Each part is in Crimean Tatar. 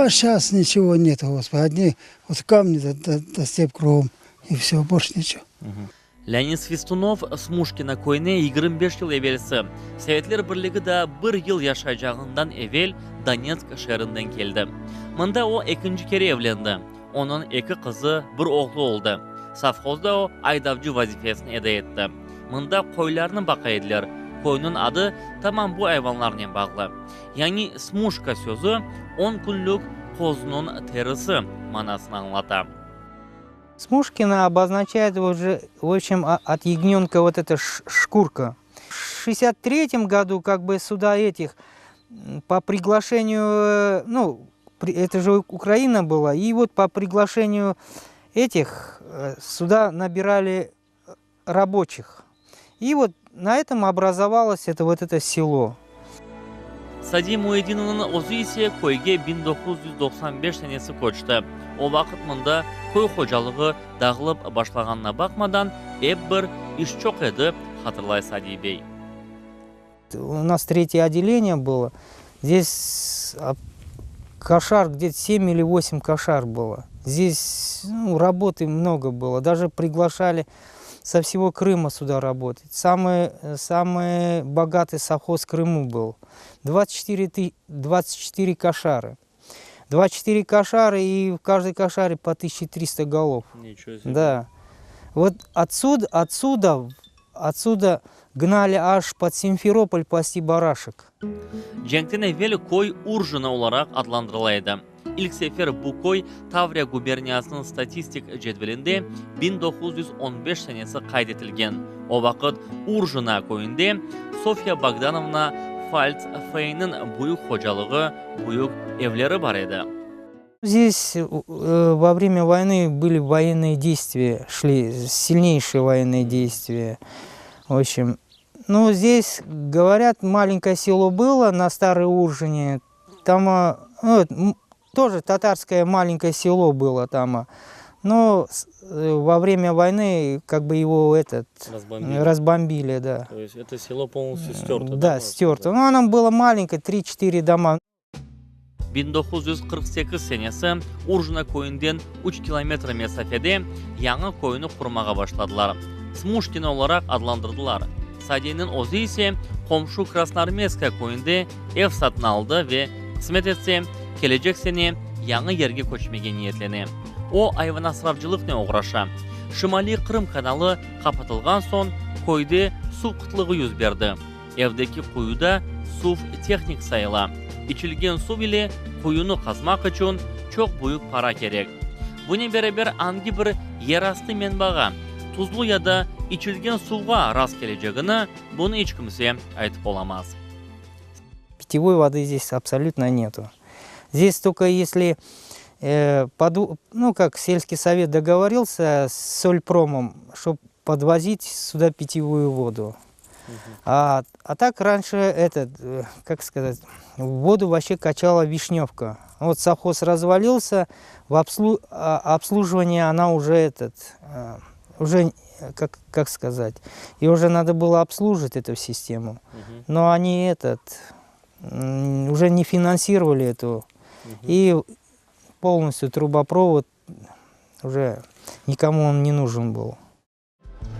А сейчас ничего нету, Господи, одни вот камни да, да, да степь кругом, и все, больше ничего. Leonid Svistunov Smuşkino köyüne 25 yıl evelsi, Sovetler Birligi daa bir yıl yaşaycağından evel Donetsk şeerinden keldi. Mında o ekinci kere evlendi. Onıñ eki qızı, bir oğlu oldı. Sovhozda o aydavcı vazifesini eda etti. Mında qoylarnı baqa ediler, köyniñ adı tamam bu ayvanlarnen bağlı. Yani smuşka sözü on künlük qozunıñ terisi manasını añlata. Смушкина обозначает уже, в общем, от ягненка вот эта шкурка. В 63 году как бы сюда этих по приглашению, э, ну, это же Украина была, и вот по приглашению этих э, сюда набирали э, рабочих. И вот на этом образовалось это вот это село. Sadiye Muyedinovnıñ özü ise köyge 1995 senesi köçti. O vaqıt mında köy hocalığı dağılıp başlağanına baqmadan, ep bir iş çoq edi, hatırlay Sadiy bey. У нас третье отделение было. Здесь кошар, где-то 7 или 8 кошар было. Здесь ну, работы много было. Даже приглашали со всего Крыма сюда работать. Самый, самый богатый совхоз в Крыму был. 24, 24 кошары. 24 кошары, и в каждой кошаре по 1300 голов. Ничего себе. Да. Вот отсюда, отсюда, отсюда гнали аж под Симферополь пасти барашек. Cenkten evel köy Urjina olaraq adlandırıla edi. İlk sefer bu köy Tavriya guberniyasınıñ statistik cedvelinde 1915 senesi qayd etilgen. O vaqıt Urjina köyünde Sofya Bogdanovna Falts-Feyniñ büyük hocalığı, büyük evleri bar edi. Здесь э, во время войны были военные действия, шли сильнейшие военные действия. В общем, ну, здесь, говорят, маленькое село было на Старой Уржине. Там э, ну, тоже татарское маленькое село было там. Но э, во время войны как бы его этот разбомбили, разбомбили да. То есть это село полностью стерто? Да, да стерто. Ну, оно было маленькое, 3-4 дома. 1948 senesi Urjina köyünden üç kilometr mesafede yañı köyni qurmağa başladılar. Smuşkino olaraq adlandırdılar. Sadiyeniñ özü ise qomşu Krasnoarmeyskoye köyünde ev satın aldı ve, qısmet etse, kelecek sene yañı yerge köçmege niyetlene. O, ayvanasravcılıqnen oğraşa. Şimaliy Qırım kanalı qapatılğan soñ, köyde suv qıtlığı yüz berdi. Evdeki quyuda suv tehnik sayıla. İçilgen suv ile quyunı qazmaq içün çoq büyük para kerek. Bunen beraber angi bir yerastı menbağa, tuzlu ya da içilgen suvğa rast kelecegini, bunı iç kimse aytıp olamaz. Питьевой воды здесь абсолютно нету. Здесь только если, э, поду, ну, как сельский совет договорился с Сольпромом, чтобы подвозить сюда питьевую воду. А, а так раньше этот, э, как сказать, воду вообще качала Вишневка. Вот совхоз развалился, в обслу, а, обслуживание она уже этот, э, уже, как, как сказать, и уже надо было обслуживать эту систему. Но они этот, уже не финансировали эту. И полностью трубопровод уже никому он не нужен был.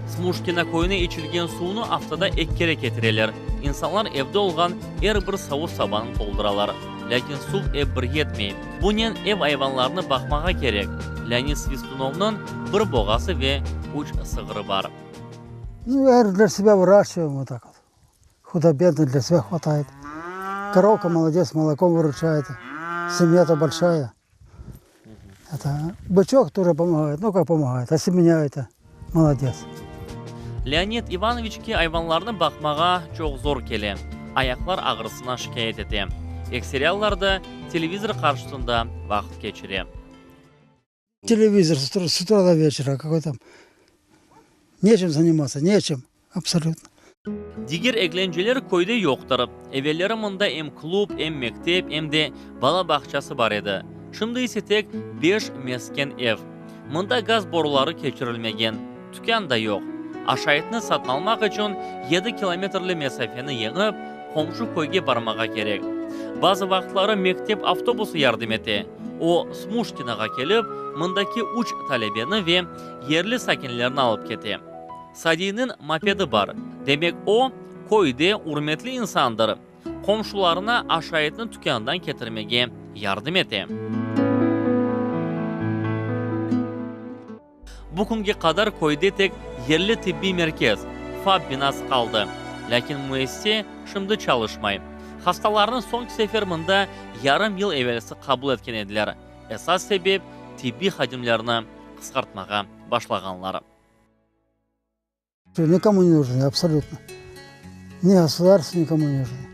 Smuşkino köyüne içilgen suvnı aftada eki kere ketireler. İnsanlar evde olğan er bir savut-sabanı tolduralar. Lâkin suv ep bir yetmey. Bunen ev ayvanlarını baqmağa kerek. Leonid Svistunovnıñ bir boğası ve üç sığırı bar. Ну, я для себя выращиваем вот так вот. Худо-бедно для себя хватает. Коровка молодец, молоком выручает. Семья-то большая. Это бычок тоже помогает. Ну, как помогает, осеменяет. Молодец. Leonid İvanoviçke ayvanlarnı baqmağa çoq zor kele, ayaqlar ağrısına şikâyet ete. Ekseri allarda televizor qarşısında vaqıt keçire. Телевизор с утра, с утра до вечера какой там. Нечем заниматься, нечем. Абсолютно. Diger eglenceler köyde yoqtır. Evelleri mında em klub, em mektep, em de bala bağçası bar edi. Şimdi ise tek beş mesken ev. Mında gaz boruları keçirilmegen, tükân da yoq. Aşaytnı satın almaq içün yedi kilometrli mesafeni yeñip, qomşu köyge barmağa kerek. Bazı vaqıtları mektep avtobusı yardım ete. O, Smuşkinoğa kelip, mındaki üç talebeni ve yerli sakinlerni alıp kete. Sadiyniñ mopedi bar. Demek, o, köyde ürmetli insandır. Qomşularına aşaytnı tükândan ketirmege yardım ete. Bu künge qadar köyde tek yerli tibbiy merkez, FAP binası qaldı. Lâkin müessise şimdi çalışmay. Hastalarnı soñki sefer mında yarım yıl evelsi qabul etken ediler. Esas sebep, tibbiy hadimlerni qısqartmağa başlağanları. Nikomu ne нужны, абсолютно. Ни государству, никому не нужны.